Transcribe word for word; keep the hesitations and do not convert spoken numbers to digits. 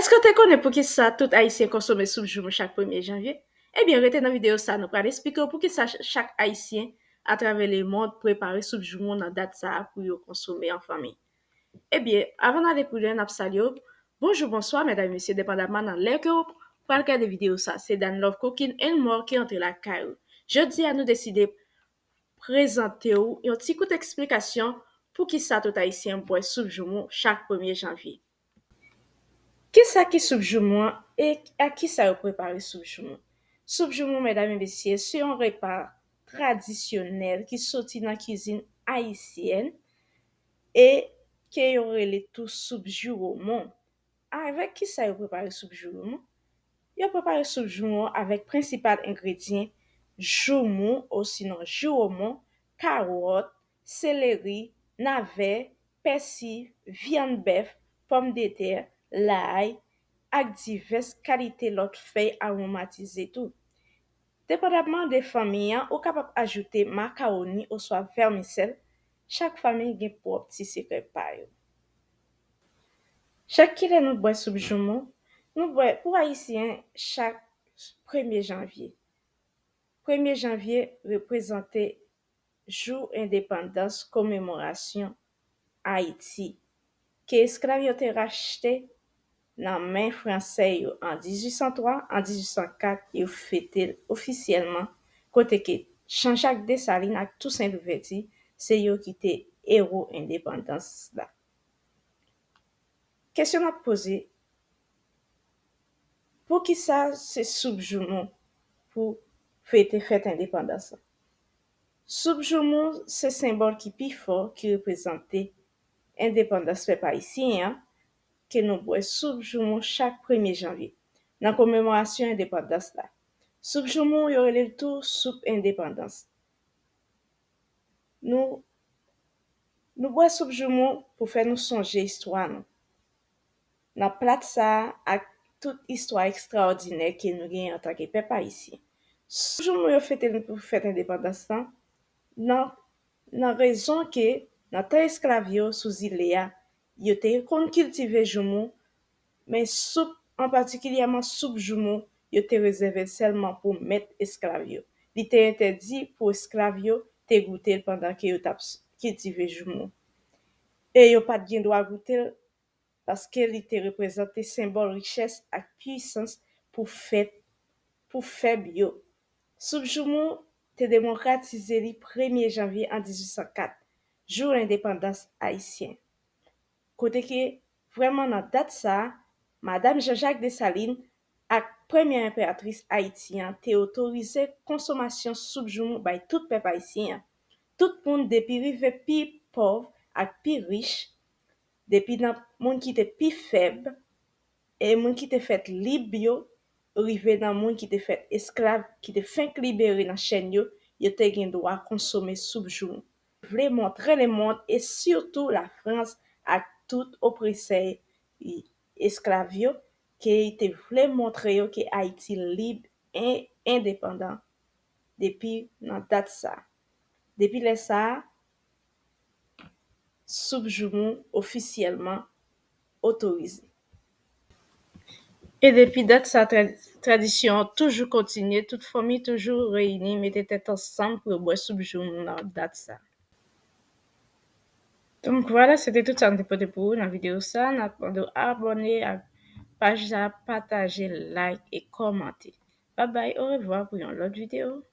Èske w te konnen poukisa tout Ayisyen konsome soup joumou chak premye janvye? Ebyen, rete nan videyo sa, nou pral esplike w poukisa ch- chak Ayisyen atravè lemonn prepare soup joumou nan dat sa a pou yo konsome an fanmi. Ebyen, avan n ale pi lwen, n ap salye w. Bonjou, bonswa, medam e mesye, depandaman nan lè ke w pral gade videyo sa. Se Dany Love Cooking and More ki antre lakay ou. Jodi a, nou deside prezante w yon ti kout eksplikasyon poukisa tout Ayisyen bwè soup joumou chak premye janvye. Kisa ki soup joumou an e ak kisa yo prepare soup joumou? Soup joumou, medam e mesye, se yon repa tradisyonèl ki soti nan kizin ayisyèn e ke yo rele tou soup jiwomon. Avèk kisa yo prepare soup jiwomon? Yo prepare soup jiwomon avèk prensipal engredyan joumou osinon jiwomon, kawòt, seleri, navè, pèsi, vyann bèf, pòmdetè, lay, ak divès kalite lòt fèy awomatize tou. Depandaman de fanmi an, ou kapab ajoute makawoni oswa vèmisèl. Chak fanmi gen pwòp ti sekrè pa yo. Chak kilè nou bwè soup joumou? Nou bwè, pou Ayisyen, chak premye janvye. Premye janvye reprezante jou endepandans, komemorasyon Ayiti, ke esklav yo te rachte nan men fransè yo an dizuit san twa. An dizuit san kat, yo fete l ofisyèlman, kote ke Jean-Jacques Dessalines ak Toussaint Louverture se yo ki te ewo endepandans la. Kesyon n ap poze, poukisa se soup joumou pou fete fèt endepandans lan? Soup joumou se senbòl ki pi fò ki reprezante endepandans pèp ayisyen an, ke nou bwè soup joumou chak premye janvye, nan komemorasyon endepandans la. Soup joumou, yo rele l tou soup endepandans. Nou, nou bwè soup joumou pou fè nou sonje istwa nou. Nan plat sa a ak tout istwa ekstraòdinè ke nou genyen antanke pèp ayisyen. Soup joumou yo fete n pou fèt endepandans lan, nan, nan rezon ke nan tan esklav yo sou zile a, yo te konn kiltive joumou, men soup, an patikilyèman soup joumou, yo te rezève l sèlman pou mèt esklav yo. Li te entèdi pou esklav yo te goute l pandan ke yo t ap s- kiltive joumou. E yo pa t gen dwa goute l paske li te reprezante senbòl richès ak pwisans pou fèt, pou fèb yo. Soup joumou te demokratize li premye janvye an dizuit san kat, jou lendepandans ayisyen. Kote ke, vrèman nan dat sa a, Madanm Jean-Jacques Dessalines ak premyè enperatris Ayiti an te otorize konsomasyon soup joumou bay tout pèp ayisyen an. Tout moun, depi rive pi pòv ak pi rich, depi nan moun ki te pi fèb, e moun ki te fèt lib yo, rive nan moun ki te fèt esklav, ki te fenk libere nan chèn yo, yo te gen dwa konsome soup joumou. Vle montre lemonn, e sitou Lafrans ak tout opresè esklav yo, ke li te vle montre yo ke Ayiti lib e endepandan depi nan dat sa a. Depi lè sa a, soup joumou ofisyèlman otorize. E depi dat sa, tra- tradisyon an toujou kontinye, tout fanmi toujou reyini, mete tèt ansanm pou yo bwè soup joumou nan dat sa. Donk, vwala, se te tout sa n te pote pou ou nan videyo sa. N ap mande w abòne ak paj la, pataje, like e kòmante. Babay, orevwa pou yon lòt videyo.